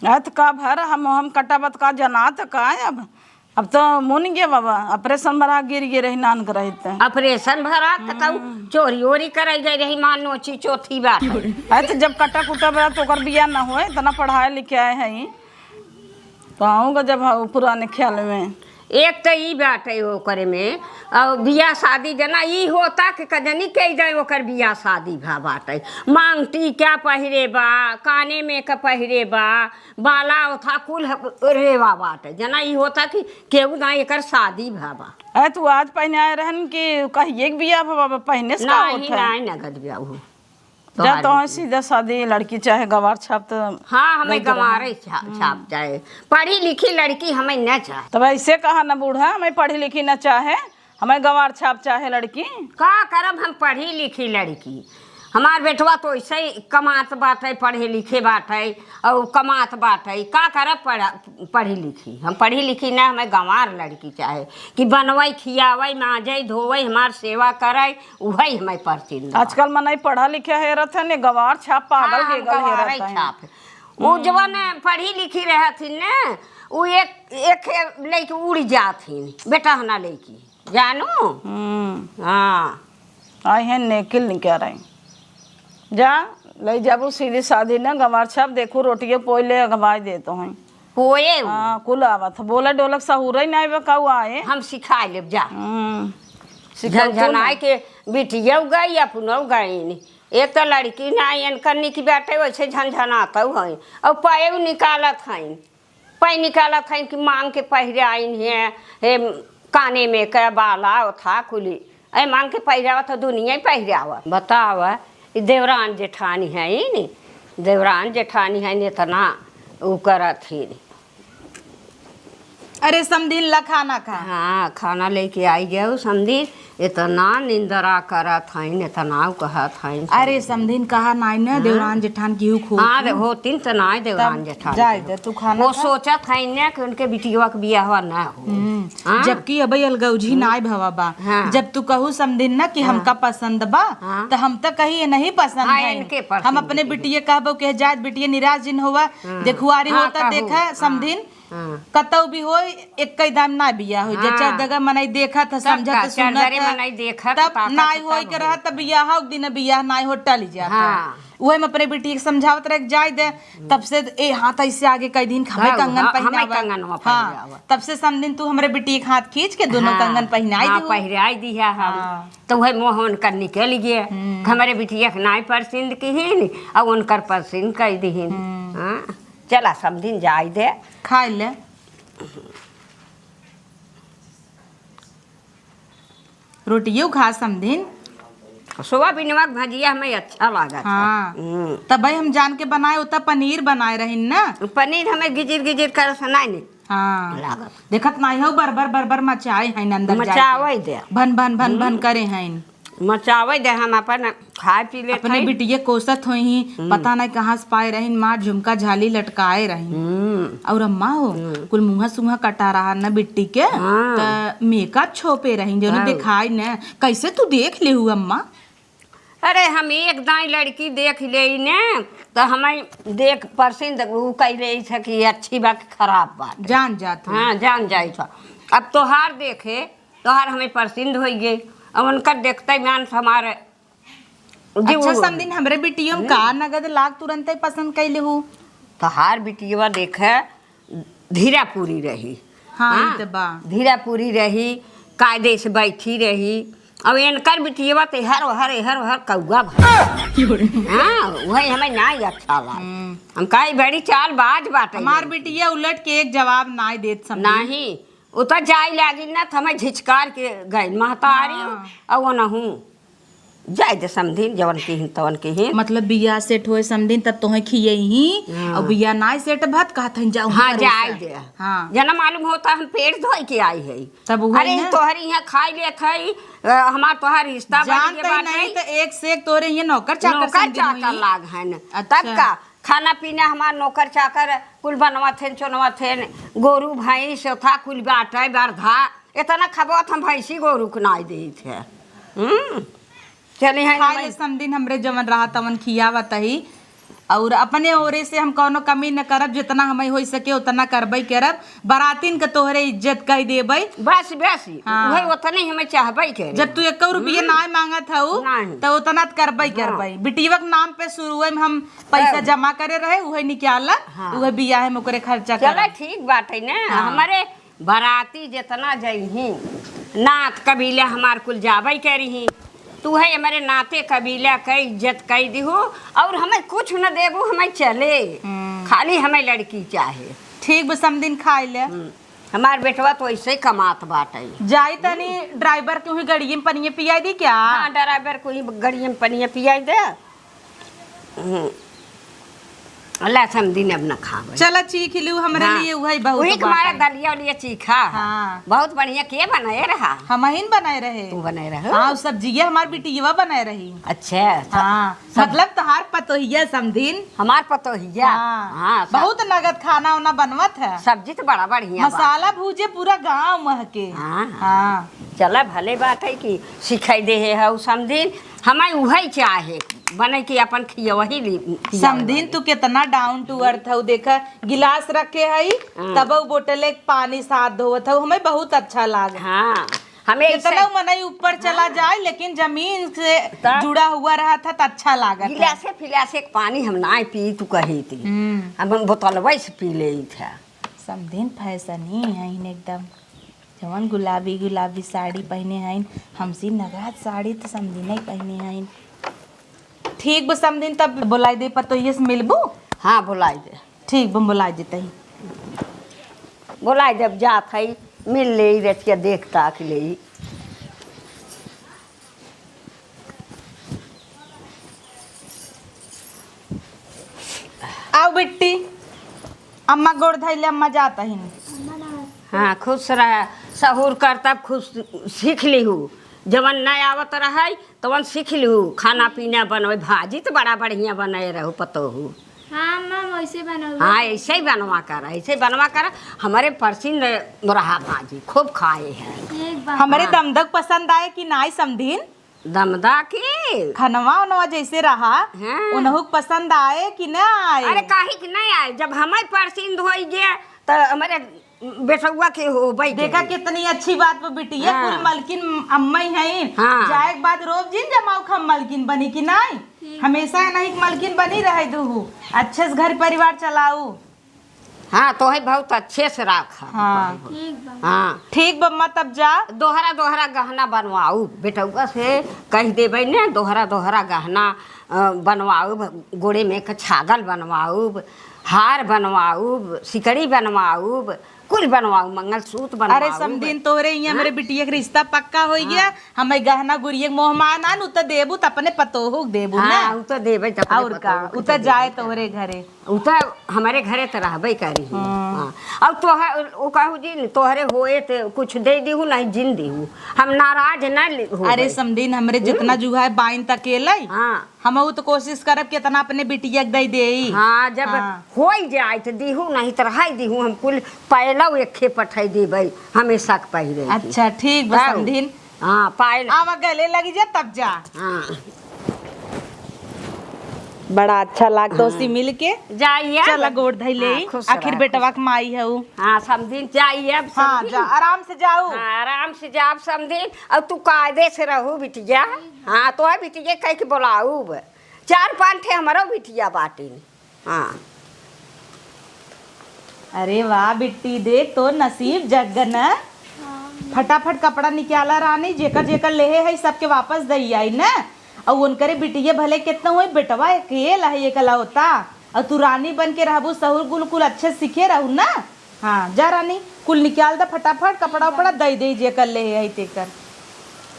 अत का भर हम, हम कटाबत का जनात का अब? अब तो मुन गया बाबा, ऑपरेशन भरा गिर गए रही नान के रहित। ऑपरेशन भरा त कहू चोरी ओरी करे गए रही, मान नोची चोथी बात है। अरे तो जब कटा कुटा बा तो ओकर बिया न होए, इतना पढ़ाए लिखे आए हैं, तो आऊँगा जब हाँ, पुराने ख्याल में। एक तो ई बाटे ओकरे में, और बियाह शादी जना ई होता कि कजनी कह जाए ओकर बियाह शादी भा बाटे, मांग टीका पहिरे बा, काने में का पहिरे बा, बाला ओथा कुल ह-, रेवा बाटे। जना ई होता कि केहू ना एकर शादी भा बा। अरे तू आज पहने आए रहन कि कहिए के बियाह भा बा, पहने से का नाही, होत है? नाही नगद बियाह हो। जा तोहार तो बिटिया। सीधा सादी लड़की चाहे गंवार छाप तो हाँ, हमें दे दे रहे गंवारे हैं। छा-, हम्म। छाप चाहे। पढ़ी लिखी लड़की हमें न चाहे। तब ऐसे कहा न बूढ़ा, हमें पढ़ी लिखी न चाहे, हमें गंवार छाप चाहे लड़की। का करब हम पढ़ी लिखी लड़की? हमार बेटवा तो ऐसे ही कमात बाटे, पढ़े लिखे बाटे और कमात बाटे। का करब पढ़-, पढ़ी लिखी? हम पढ़ी लिखी ना, हमें गंवार लड़की चाहे कि बनवई, खियावई, माजई, धोवई, हमार सेवा करई, उहई हमें परसिंद बा। आजकल मनई पढ़ा लिखा हेरत है ने, गंवार छाप पागल हाँ, हम गेगल गंवारे हेरत है। छाप। वो हम्म। जवन पढ़ी लिखी रहत ही ने, वो एक, एक हे लेके उड़ जात ही, बेटहना लेके, जानू? हम्म। हाँ। आई है नेकिल निकल रही। जा, ले जाबू सीधी सादी ना, गंवार छाप, देखू रोटिये पोई ले अगवाई देत हैं। पोए उ। हाँ, कुल आवत ह। बोला डोलक सहूरे नाई बा, का उ आए? हम सिखाई लेब जा। हम्म, सिखौतू झनझनाए ना। के बिटियौ गई, अपनौ गईन। एक त लड़की नाई एनकर निक बाटे, वैसे झनझनातौ हैं। और पएउ निकालत हैं। पए निकालत हैं कि मांग के पहिरे आइन हैं, हे काने में के बाला, ओथा कुली। ए, मांग के पहिरावा तो दुनिया ही पहिरावा। बतावा, ई देवरान जेठानी हईन, देवरान जेठानी हईन, एतना उ करत हीन। अरे समधिन ला खाना खा। हाँ, खाना लेके आई गयो समधिन, एतना निंदरा करत हईन, एतना उ कहत हईन अरे समधिन। समधिन कहा नाई न, हाँ। देवरान जेठान की हु खो हाँ, तू। रे, होतिन त नाई देवरान तब जेठान जाए की। दे, तू खाना वो खा। सोचत हईन न कि उनके बिटिया के बियाहवा ना हो। हम्म। हाँ? जबकि अबे अलगौझी हम्म। नाई भवा बा। हाँ। जब तू कहू समधिन ना कि हाँ। हमका पसंद बा, हाँ। त हम त कही ये नहीं पसंद हाँ, है। इनके पसंद हम अपने है। बिटिये कहबो के जात बिटिये निराश जिन होवा, हाँ। देखुआरी हाँ, होता कहू। देखा हाँ। समधिन, हाँ। कतौ भी होई, एक्कै दाम ना बियाह होई। जे हाँ। चार जगह मनई देखत ह, तब समझत का, ह, चार सुनत दरे ह, मनई देखत, तब ताकत नाई होई तब के होई। रहत, तब बियाह हो, दिन बियाह नाई हो, टली जात ह। हाँ। उहे में अपने बिटिये के समझावत रहे, जाए दे। तब से ए हाथ ऐसे आगे कई दिन हमें हाँ, कंगन हाँ, हमें पहिनावा। कंगनवा हाँ, पहिरावा। तब से समधिन तू हमरे बिटिये के हाथ खींच के दोनों हाँ, कंगन पहिनाई हाँ, दिहू। पहिराई दिहा हम। हाँ। तो उहे मोहन कर निकल गए। हम्म। हमरे बिटिया के नाई परसिंद किहिन, और उनकर परसिंद कई दिहिन। हम्म। हाँ। चला समधिन जाए दे। खाई ले। रोटियो खा समधिन। सोयाबीनवा के भजिया हमें अच्छा लागत है। हाँ। हम्म। तब भाई हम जान के बनाए होता पनीर बनाए रहिन ना। पनीर हमें गिजिर गिजिर कर सुनाई नहीं। हाँ। लागत। देखत नाई हो, बर बर बर बर मचाए हैं अंदर जाके। मचावे दे। भन भन भन भन हम्म। करे हैं। मचावे दे, हम अपन खाए पी लेत अपने हई। बिटिये कोसत होई ही, हम्म। पता नहीं कहाँ से पाए रहिन, मार झुमका झाली लटकाए रहिन। हम्म। और अम्मा हो, हम्म। कुल मुँहा सुंहा कटा रहा न बिट्टी के, हाँ। त मेकअप छोपे रहिन, जो हाँ। दिखाई न। कैसे तू देख लेहू अम्मा? अरे, हम एक दाई लड़की देख लेई ने, त हमें देख पसंद उ कह लेई थे कि अच्छी बा कि खराब बा। जान जात है। हाँ, जान जाई था। अब तोहार देखे, तोहार हमें पसंद होई गई। अब उनकर देखते मान हमारे जी अच्छा, वो समधिन, हमरे बिटियो में हम्म। का नगद लाग तुरंते पसंद कैले हूँ? तोहार बिटियवा देखे, धीरापुरी रही। हाँ, ई हाँ, त बा। धीरापुरी रही, कायदे से बैठी रही। अब इनकर बिटियवा त एहर ओहर, एहर ओहर कौआ भा। हाँ, वही हमें नाई अच्छा लाग। हम्म। हम कहा, "ई बड़ी चालबाज बाटे।" हमार बिटिया उलट के एक जवाब नाई देत समधी। नाही, उ त जाई लागिन ना, त हमें झिझकार के गइल महतारी, हाँ। अउ ओनहू। जाए दे समधिन, जवन किहिन तवन किहिन। मतलब बियाह सेट होए समधिन, तब तोहे खियइही, हाँ। अउ बियाह नाय सेट भत कहत हन जाओ हाँ, घरे जाए से। दे। हाँ। जना मालूम होता हम पेट धोए के आई है। तब उहे अरे, ना। तोहरी यहाँ खाई लेत है, अ, हमार तोहार रिश्ता बन जान के तई बाटे। नहीं त एक से एक तोरे यहाँ नौकर चाकर नौकर समधिन चाकर होई। लाग हन। अच्छा। तब का? खाना पीना हमार नौकर चाकर कुल बनवत हन, चुनवत हन, गोरू भैंस था कुल बाटे बरधा, इतना खबत हम भैंसी गोरू के नाई देत है। हम्म, चली हैं खाए ले समधिन हमरे जवन रहा तवन खियावत ही, और अपने ओरे से हम कौनो कमी न करब, जितना हमें होई सके उतना करबई करब, बरातिन के तोहरे इज्जत कई देबई। बस, बस, हाँ। उहे उतने हमें चाहबई करे। जब तू एको रुपये हम्म। नाय मांगत हऊ, नहीं। त उतना त करबई हाँ। करबई। बिटियवा के नाम पे शुरुए में हम पैसा तब। जमा करे रहे, उहे निकाला, हाँ। उहे बियाह में ओकरे खर्चा चला, करा। ठीक बात है ना, हाँ। हमारे बराती जितना जइही, नात कबीला हमार कुल जाबई करिही, तू है हमारे नाते कबीला के इज्जत कई दिहू, और हमें कुछ न देबू, हमें चले, हम्म। खाली हमें लड़की चाहे। ठीक बा, समधिन खाई ले। हम्म, हमार बेटवा तो ऐसे ही कमात बाटे। जाई तनी ड्राइवर के हुई गड़िए में पनिया पियाई दी क्या? हाँ, ड्राइवर को ही गड़िए में पनिया पियाई दे। हम्म। अल्लाह समधिन अब न खावे। चला चीख लियो, हमरे हाँ। लिए उहई बहुत वही तुम्हारा बाटे। दलिया उलिया चीखा। हाँ। बहुत बढ़िया के बनाए रहा? हमहिन बनाए रहे। तू बनाए रहे? हाँ, सब्जिया हमार बिटियवा बनाए रही। अच्छा, सब, हाँ, सब मतलब तोहार पतोहिया समधिन। हमार पतोहिया? हाँ। हाँ, सब बहुत नगद खाना उना बनवत है। सब्जी तो बड़ा बढ़िया बा। मसाला भूजे पूरा गाँव महके। हाँ, हाँ। हाँ। चला भले बात है कि सिखाई दे है, है उ समधिन। हमें उहई चाहे, बने कि अपन खियवही ली, खियावे समधिन, वाली। तू कितना down to earth हऊ, देखा, गिलास रखे हई, हाँ। तब उ बोतल एक पानी साथ धोवत हऊ, हमें बहुत अच्छा लागे। हाँ, हमें कितना ऐसे मनई ऊपर चला हाँ। जाए, लेकिन जमीन से तब जुड़ा हुआ रहत है, त अच्छा लागत है। गिलासे फिलासे एक पानी हम ना पी, तू कही थी। हम्म। हम, हम बोतलवा से पी लेई था। समधिन फैशनी हईन एकदम। जवन गुलाबी गुलाबी साड़ी पहिने हईन, हमसे नगाद साड़ी त समधिन ही पहिने हईन। ठीक बा समधिन, तब बोलाई दे पतोहिए से मिलबू? हाँ, बोलाई दे। ठीक बा, बोलाई दे तही। बोलाई दे, अब जात हई, मिल लेई, रतिया देख ताक लेई। आओ बिट्टी, अम्मा गोड़ धइले, अम्मा जात हिन। हाँ, खुश रह, सहूर कर, तब खुश सीख लिहू। जवन न आवत रहै, तवन सीख लिहू। खाना पीना बनवे, भाजी त बड़ा बढ़िया बनाए रहू पतोहू। हाँ, अम्मा, हम ऐसे बनौले हाँ, रहे। ऐसे ही बनवा कर, ऐसे ही बनवा कर। हमरे परसिन रहा भाजी, खूब खाए हैं। एक बार। हमरे हाँ। दमदक पसंद आए कि नाई समधिन? दमदा की? खनवा उनवा जैसे रहा, हाँ। उनहु के पसंद आए कि ना आए? अरे, काहे कि नहीं आए? जब हमारे परसिन होई गया, तो हमारे बेटउआ के होबे देखा, करी। कितनी अच्छी बात बा बिटिया, हाँ। कुल मलकिन अम्मई हईन। हाँ। जाए के बाद रोब जिन जमाऊ, हम मलकिन बनी कि नाई? ठीक। हमेशा नहीं मलकिन बनी रहे दुहू, अच्छे से घर परिवार चलाऊ। हाँ, तोहे बहुत अच्छे से राख। हाँ। ठीक बा। हाँ। ठीक बा, अम्मा तब जा। दोहरा दोहरा गहना बनवाऊ, बेटउआ से कह देबे ने, दोहरा दोहरा गहना, अ, बनवाऊ, गोड़े में के छागल बनवाऊ, हार बनवाऊ, सिकड़ी बनवाऊ, कुल बनवाऊ, मंगलसूत्र बनवाऊ। अरे समधिन, तोहरे इहाँ हाँ? हमरे बिटिया के रिश्ता पक्का होइ गया। हाँ। हमें गहना गुरिया के मोहमान आन, उ त देबू त अपने पतोहू के देबू हाँ, ना। उ त देबे त अपने और का, पतोहू के उ त त जाए देबे। तोहरे घरे। उ त हमरे घरे त रहबे करी। हाँ। हाँ। और तोहर, उ कहू जी, तोहरे होए त कुछ दे दिहू, नहीं जिन दिहू। हम नाराज न ले-, होबे। अरे समधिन, हमरे जितना हम्म। जुहा है बाइन तक के लई। हाँ। हमहू त कोशिश करब कि इतना अपने बिटिया के दे देई। हाँ, जब हाँ। होई जाए त दिहू, नहीं त रहाई दिहू, हम कुल पायलव एखे पठाई देबे, हमेशा के पहिरे के। अच्छा, ठीक बा तब? समधिन। हाँ, पायल। आवा गले लगी जा तब जा। हाँ। बड़ा अच्छा लाग तोसी मिल के। जाइए। चला गोड़ धई ले। हाँ, खुश आखिर रहा, बेटवा खुश। के माई है उ। हाँ, समधिन जाइए अब, हाँ, समधिन। जा, आराम से जाऊ। हाँ, आराम से जाब समधिन। अब तू कायदे से रहू बिटिया। हाँ, तो है बिटिया कह के बोलाऊ। चार पाँच ठे हमरो बिटिया बाटिन। हाँ। अरे वाह बिट्टी, देख तो नसीब जग न। फटाफट कपड़ा निकाला रानी, जेकर जेकर लेहे है सबके वापस दई आई न। और उनकरे बिटिये भले कितना हुई, बेटवा अकेला है एकलौता। और तू रानी बन के रहबू, सहूर गुल कुल अच्छे सीखे रहू ना। हाँ जा रानी, कुल निकाल द फटाफट, कपड़ा उपड़ा दई दे जेकर लेहे है तेकर।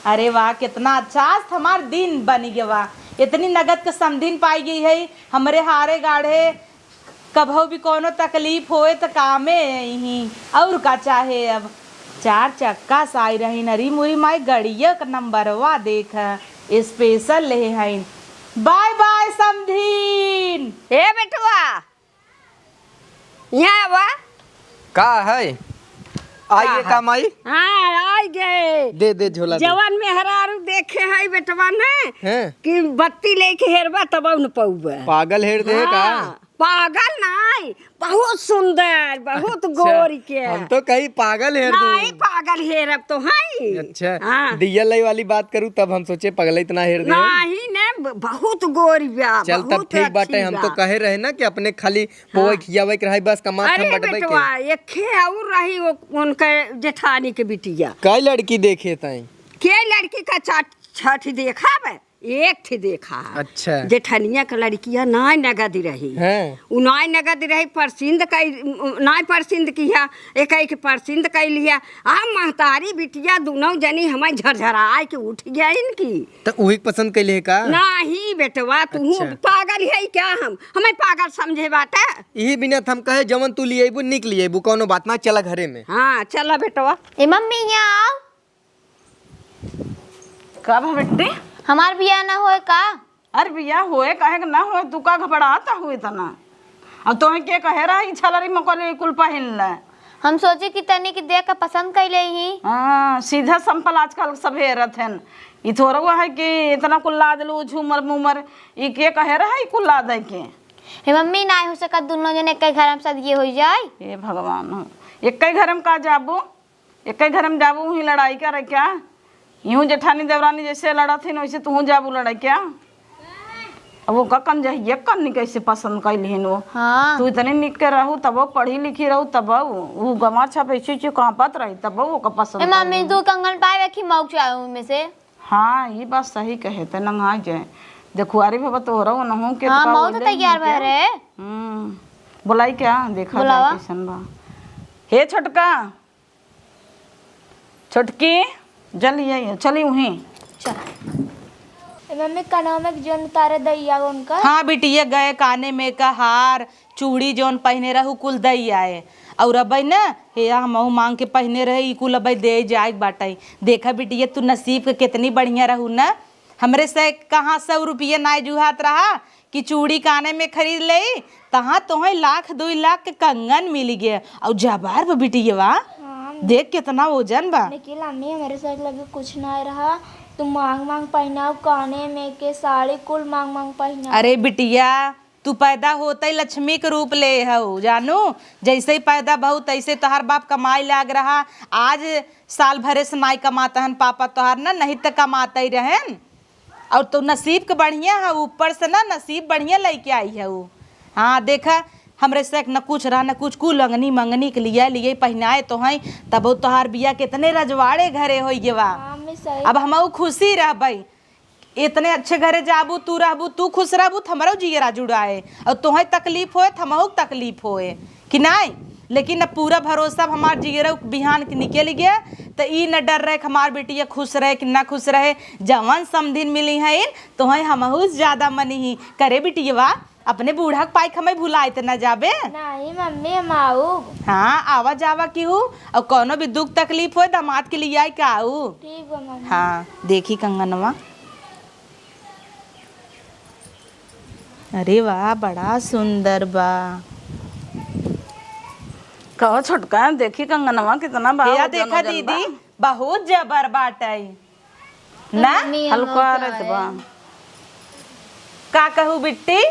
अरे वाह, कितना अच्छा आज हमार दिन बन गवा। इतनी नगद के समधिन पाई गई है, हमरे हारे गाढ़े कभऊ भी कौनो तकलीफ होए त कामे अइहीं, और का चाहे अब। चार चक्का से आई रही नरी मुरी माई, गड़िया क नंबरवा देख, स्पेशल लेहे हईन। बाय बाय समधीन। ए बेटवा, यहाँ आवा। का है? आइए का का है? माई? हाँ, आई गए। दे दे झोला दे। जवन मेहरारू देखे है बेटवा ने हैं? कि बत्ती लेके हेरबा तब न पौबा। पागल हेर दे का? हाँ। पागल नाई, बहुत सुंदर, बहुत अच्छा, गोरी के। हम तो कही पागल हेर दू। नाई, पागल हेरब तो है। अच्छा, हाँ। दिया लई वाली बात करू तब हम सोचे पगलई इतना हेर दे। नहीं ने, ब-, बहुत गोरी बा, चल तब बहुत ठीक बाटे, अच्छी हम तो बा। कहे रहे ना कि अपने खाली पोए हाँ। खियावे के रही, बस कमात हम अरे बटबे के। बेटवा, एक खे और रही वो उनके जेठानी के बिटिया। कई लड़की देखे ताई? के लड़की का चाट छठी देखा बे? एक ठे देखा। अच्छा। जेठनिया के लड़किया नाय नगद रही। हैं। उ नाय नगद रही, परसिंद कई, नाय परसिंद किया, एक एक परसिंद कई लिया। आ महतारी बिटिया दुनों जनी हमार झरझराए के उठ गया इनकी। त उही के पसंद कैले है का? नाही बेटवा, तू अच्छा। पागल है क्या? हम, हमें पागल समझे बाटे? इही बिना त हम कहे जवन तू लिएबू, निक लिएबू, कौनो बात ना, चला घरे में। हाँ, चला बेटवा। ए मम्मी, यहाँ आओ। का भा बेटी? हमार बियाह ना होए का? अरे बियाह होए काहे के ना होए, तू का घबरात हऊ इतना? अब तोहे के कहे रहा ई छलरी मकोली कुल पहिन ले? हम सोचे कि तनी के देख के पसंद कइले ही। हाँ, सीधा संपल आजकल सब हेरत हन। ई थोड़ा हुआ है कि इतना कुल लाद लू झूमर मुमर, ई के कहे रहा ई कुल लादे के? हे मम्मी, ना हो सकत दुनो जने एक घर में शादी हो जाए। हे भगवान हो, एक घर में का जाबू? एक्के घर में जाबू, उहीं लड़ाई करे क्या? इहूँ जेठानी देवरानी जैसे लड़त हिन, वैसे तुहूँ जाबू लड़े क्या? अब वो ककन जहिए कन्नी कैसे पसंद कैली हिन वो। हाँ। तू इतनी निक के रहू, तब वो पढ़ी लिखी रहू, तब वो, वो गमा छप ऐसे ऐसे कांपत रही, तब वो का पसंद ए मम्मी, कैली। तू कंगन पाए रखी मौक चाहे में से। हाँ, ये बात सही कहे, ते नंगा जाए। देखुआरी बाबा तोहरा वो नहू के हाँ, तो का मौत बोले तैयार नहीं भय क्या? रहे। हम्म, बुलाई क्या? देखा बुलावा। जाए कैसन बा। हे छोटका, छोटकी, जल्दी आइए, चली उहीं। चल। ए मम्मी, कनवा में जोन तारे दइया उनका? हाँ बिटिया, गए काने में का हार, चूड़ी जोन पहिने रहू, कुल दई आए। और अबे न, हे हमहू मांग के पहिने रहे, ई कुल अबे दे जाए के बाटे। देखा बिटिया, तू नसीब के कितनी बढ़िया रहू न। हमरे से कहाँ सौ रुपया नाय जुहात रहा कि चूड़ी काने में खरीद लेई, तहाँ तोहे लाख दुई लाख के कंगन मिल गया। और जबार बा बिटियवा, हाँ। देख कितना वजन बा। लेकिन अम्मी, हमरे से लगे कुछ ना रहा, तू मांग मांग पहिनाऊ, काने में के साड़ी कुल मांग मांग पहिनाऊ। अरे बिटिया, तू पैदा होते लक्ष्मी के रूप ले हऊ, जानू। जैसे ही पैदा भऊ, तैसे तोहार बाप कमाई लाग रहा। आज साल भरे से नाई कमात हन पापा तोहार ना, नहीं त कमाते ही रहन। और तू नसीब के बढ़िया है, ऊपर से ना नसीब बढ़िया लेके आई है ऊ। हाँ, देखा, हमरे से न कुछ रहा, न कुछ, कुल अंगनी मंगनी के लिए, लिए पहिनाए तो हैं, तब तोहार बिया कितने रजवाड़े घरे होई गवा। हाँ, अम्मी, सही अब बात। हमहू खुशी रहबई। इतने अच्छे घरे जाबू, तू रहबू, तू खुश रहबू, त हमरो जियरा जुड़ाए, और तोहे तकलीफ होए, त हमहू के तकलीफ होए, कि नाई? लेकिन अब पूरा भरोसा, अब हमार जियरा बिहान के निकल गया, त ई न डर रहे कि हमार बिटिया खुश रहे कि ना खुश रहे। जवन समधिन मिली हैं, तोहे हमहू से ज्यादा मनी ही। करे बिटियवा, अपने बूढ़ा के पाई के हमें भुलाए त ना जाबे। नहीं मम्मी, हम आऊ। हाँ, आवा जावा की हूँ, और कौनो भी दुख तकलीफ होए, दामाद के लिए आई का आऊ। ठीक बा मम्मी। हाँ, देखी कंगनवा। अरे वाह, बड़ा सुंदर बा। कहो छोटका, देखी कंगनवा कितना बा, या वजन देखा वजन दीदी, बा। बहुत जबर बाटे। ना? मम्मी, हम हल्का लोग रहत जाए। बा। का कहू बिट्टी?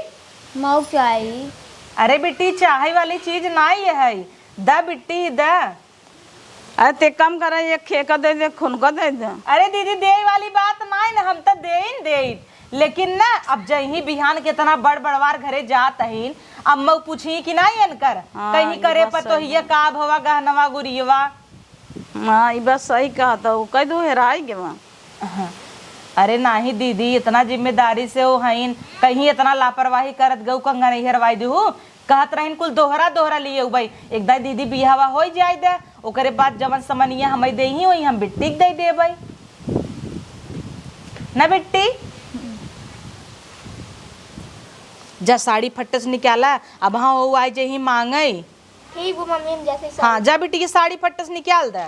मऊ चाही। अरे बिट्टी, चाहे वाली चीज ना ये है, द बिट्टी द। अरे ते कम करा, एक खेका दे दे, खुनका दे दे। अरे दीदी, देई वाली बात ना है ना, हम तो देइन देइन, लेकिन ना अब जही बिहान के इतना बड़ बड़वार घरे जात अहिन, अम्मा पूछी कि ना इनकर हाँ, कहीं ये करे बात सही पतोहिया है। का भवा गहनवा गुरियवा। हाँ, ई बात सही कहा, तो कह दो हेराई गवा। हाँ। अरे नाही दीदी, इतना जिम्मेदारी से हो हईन, कहीं इतना लापरवाही करत गऊ कंगन हेरवाई दिहू। कहत रहिन कुल दोहरा दोहरा लिए उबई। एक दाई दीदी बियाहवा होई जाए दे, ओकरे बाद जवन समनिया हमें देही होई, हम बिट्टी के दे देबई। ना बिट्टी? जा साड़ी फट्टे से निकाला, अब हाँ हो आई जही मांगई। ठीक बा मम्मी, हम जैसे हाँ, साड़ी जा बिट्टी के साड़ी फट्टे से निकाल दे।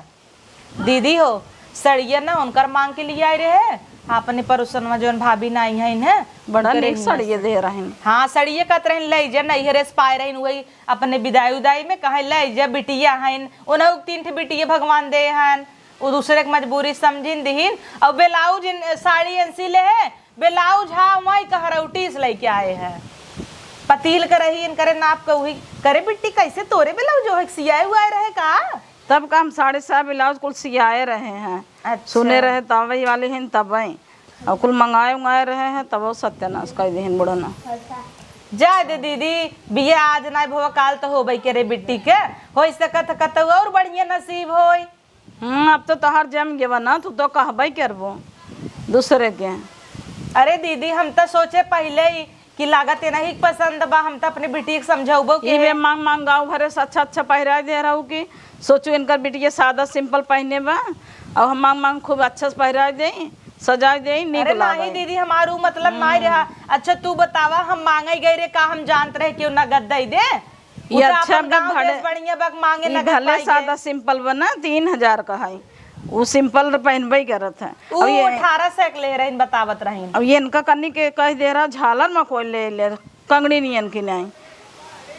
दीदी हो, सड़िया ना उनकर मांग के लिए आए रहे, अपने परुसनवा जौन भाभी ना आई हैं, इन्हें बड़ा उनकरे नीक हियां सड़िया से। दे रहे हैं। हाँ, सड़िया कहत रहे, ले जा, नैहरे से पाए रहे, वही अपने विदाई उदाई में कहे, ले जा, बिटिया हैं, उन्हें तीन ठे बिटिया भगवान दे हैं, वो दूसरे के मजबूरी समझिन दिहिन। और ब्लाउज इन, साड़ी इनसी ले है, ब्लाउज हाँ, वही कहरौटी से लेके आए हैं। पतील के रही इनकरे नाप के, वही करे, बिट्टी, कैसे तोरे ब्लाउज हो, सियाए हुआ रहे का? तब का हम साड़ी साया ब्लाउज कुल सियाए रहे हैं। अच्छा। सुने रहे तबई वाली हैं तबई। और कुल मंगाए उंगाए रहे हैं तब वो सत्यानाश कर दिहिन बुढ़ना। जा दे दीदी, बिया आज ना भवा काल तो होबे करे बिट्टी के। हो सकत कतौ और बढ़िया नसीब होई। हम्म, अब तो तोहार जम गेवा ना, तू तो कहबे करबो दूसरे के। अरे दीदी, हम तो सोचे पहले ही कि लागत ये नहीं पसंद बा, हम तो अपने बिटिया के समझौबो के ई बे है। मांग मांग गाँव भरे से अच्छा अच्छा पहिराए दे रहू कि सोचू इनकर बिटिया सादा सिंपल पहने बा, और हम मांग मांग खूब अच्छा से पहिराए दे, सजाए दे, नीक अरे नाही लागल। दीदी, हमारू मतलब ना हम्म। रहा। अच्छा तू बतावा, हम मांगे गए रे का, हम जानत रहे कि नगद दे दे? उ ये तो अच्छा अपन बा, गाँव भले देश बढ़िया बा, मांगे ई नगद भले पाई सादा गए। सिंपल बना, तीन हजार का है, उ सिंपल पहनबे करत है। उ अब ये अठारह सौ के ले रहीन, बतावत रहीन। अब ये इनका कन्नी के कह दे रहा, झालर में कोई ले ले, कंगड़ी नियन की नहीं,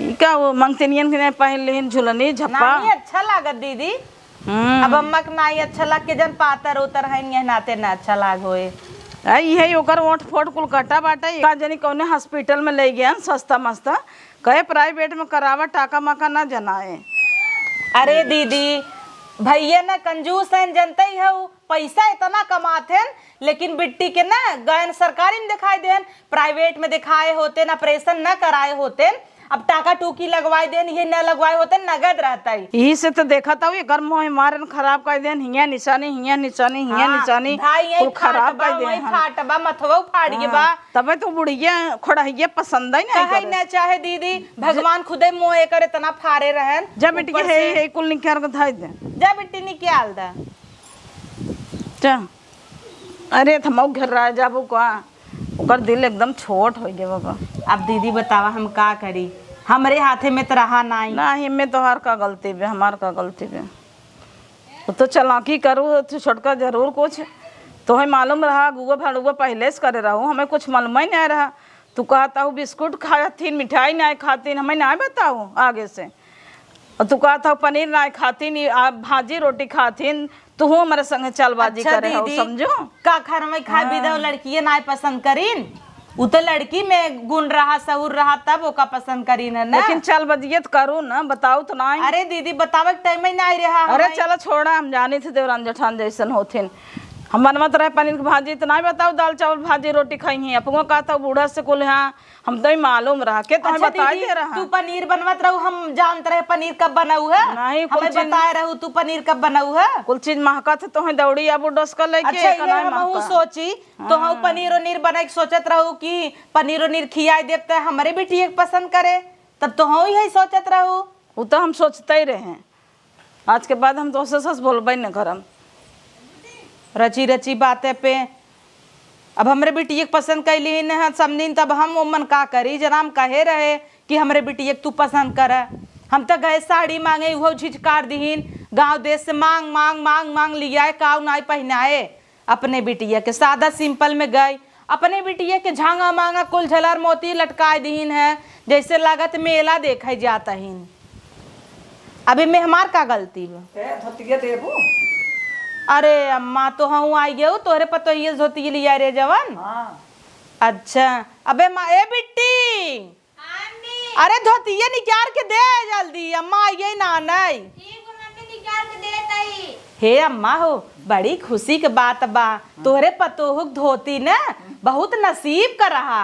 ई का वो मंगती नियन की नहीं पहन लेहिन, झुलनी झप्पा। नानी अच्छा लागत दीदी। हम्म। अब अम्मा के नाई अच्छा लाग के जन पातर उतर है, ये नाते ना अच्छा लाग होए। आ, इहे ओकर ओठ फोट कुल कटा बाटे, का जनी कौने हॉस्पिटल में ले गया सस्ता मस्ता, कहे प्राइवेट में करावा, टाका माका ना जनाए। अरे दीदी, भैया ना कंजूस हैं, जनते ही हऊ, पैसा इतना कमाते हैं, लेकिन बिट्टी के ना गयन सरकारी में दिखाई देन, प्राइवेट में दिखाए होते, ऑपरेशन ना कराए होते, अब टाका टूकी लगवाए देन, ये ना लगवाए होते, नगद रहता ही। यही से तो देखत हऊ, एकर मोह मारन खराब कर देन, हियां निशानी, हियां निशानी, हियां हाँ, निशानी, भाई, यही कुल खराब फाट बा, कर देन वही हम। फाट बा, मथवा फाड़ के हाँ, बा। तबे तो बुढ़िया खोड़हिया पसंद ही नहीं कहे करे। ना चाहे दीदी, भगवान खुदे मोह एकर इतना फारे रहन। जा बेटी के ऊपर हे, से हे कुल निकाल के धाई दे। जा बेटी निकाल दे। जा। अरे थमाऊ घर रह जाबू का? ओकर दिल एकदम छोट हो गया बाबा। अब दीदी बतावा हम का करी, हमरे हाथे में तो रहा नाई। ना, इनमें तोहार का गलती बे, हमार का गलती बे? वो तो चालाकी करू, तो छोटका जरूर कुछ। तोहे मालूम रहा, अगुआ भड़ुआ पहले से करे रहू, हमें कुछ मालूम ही नहीं रहा। तू कहत हऊ बिस्कुट खाथिन, मिठाई नहीं खाथिन, हमें नहीं बताऊ आगे से। और तू कहत हऊ पनीर नहीं खाथिन, ई आ भाजी रोटी खाथिन, तू हमारे संगे चालबाजी अच्छा करे हऊ, दीदी, समझो? का घर में खाए हाँ। बिदा लड़किए नहीं पसंद करीन? उ तो लड़की में गुण रहा, सहूर रहा, तब ओका पसंद करीन है ना। लेकिन चालबाजियत करू ना, बताऊ तो नहीं। अरे दीदी, बतावे के टाइम ही नहीं रहा अरे हमें। चलो छोड़ा, हम जानी थे देवरान जेठान जैसन होथिन। हम बनवत रहे पनीर के भाजी, तो नहीं बताऊ, दाल चावल भाजी रोटी खाई ही। अपनो कहत हऊ बूढ़ा से कुल, हाँ, हम तो ही मालूम रहा, के तोहे अच्छा बताए दीदी, दे रहा। तू पनीर बनवत रहू, हम जानत रहे पनीर कब बनाऊ है? नहीं, कुल हमें चीज बताए रहू, तू पनीर कब बनाऊ है? कुल चीज महकत है, तोहे दौड़ी आबू डोसका लेके, अच्छा, एक ये नहीं हमहू महका। सोची, तो हम हाँ। पनीर उनीर बनाए के सोचत रहू कि पनीर उनीर खियाए देब त हमरे बिटिया के पसंद करे, तब तो हम यही सोचत रहू। उ तो हम सोचते ही रहे। आज के बाद हम तोहसे सच बोलबे न करम। रची रची बातें पे अब हमरे बिटिया के पसंद कैली न है समझिन, तब हम ओमन का करी? जना हम कहे रहे कि हमरे बिटिया के तू पसंद कर। हम तो गए साड़ी मांगे, उहो झिझकार दिहिन। गांव देश से मांग मांग मांग मांग लियाए, काऊ नाई पहनाए। अपने बिटिया के सादा सिंपल में गई, अपने बिटिया के झांगा मांगा कुल झलर मोती लटकाए दीन है, जैसे लागत मेला देखे जात हीन। अभी में हमार का गलती बा? ए, धोतिया देबू? अरे अम्मा, तो हूँ आई गयो, तोहरे पतोहिए धोती लिया रे जवन। हाँ। अच्छा, अबे माँ, ए बिट्टी, अरे धोतिया निकार के दे जल्दी, अम्मा आइए ना नहीं। ठीक बा मम्मी, निकार के देत हई। हे अम्मा हो, बड़ी खुशी के बात बा, तोहरे पतोहू के धोती न बहुत नसीब का रहा।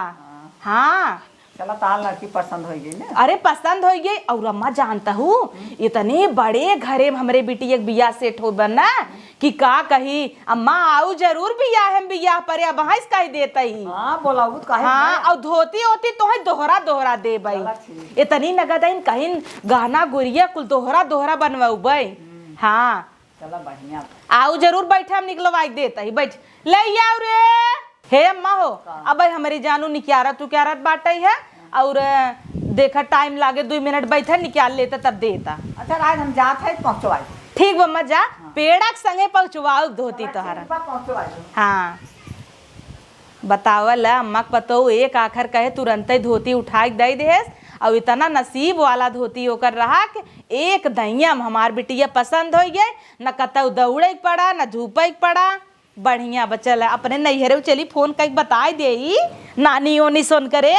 हाँ। चला, तार लड़की पसंद होइ गई ना। अरे पसंद होइ गई, और अम्मा जानता हूँ, इतने बड़े घरे में हमरे बिटिया के बियाह सेट हो बना कि का कही, अम्मा आऊ जरूर बियाह में बियाह परे, अब हंस कह देत ही। हाँ, बोलाऊ तो काहे हाँ, ना? और धोती ओती तोहे दोहरा दोहरा देबई। चला, ठीक। इतनी नगद आइन कहीं गहना गुरिया कुल दोहरा दोहरा बनवाउबई। हाँ। चला, बढ़िया बा। आऊ जरूर बैठे, हम निकलवाई देत ही, बैठ। ले आओ रे। हे अम्मा हो, का? अब हमरी जानू निक्यारत उक्यारत बाटई है, और देखा टाइम लागे, दुई मिनट बैठे निकाल लेता तब देता। अच्छा, आज हम जात है पहुँचवाई। ठीक बा, अम्मा जा, हाँ। पेड़ा के संगे पहुँचवाऊ धोती चला, तोहरा। ठीक बा, पहुँचवाई। हाँ। बतावल अम्मा के पतोहू एक आखर कहे तुरंतई धोती उठाई के दई देहेस, और इतना नसीब वाला धोती ओकर रहा कि एक दइया में हमार बिटिया पसंद होइ गए, न कतऊ दौड़े के पड़ा, न धूपे के पड़ा। बढ़िया बचल है, अपने नैहरे चली फोन कई बताई देई, नानी ओनी सुन करे।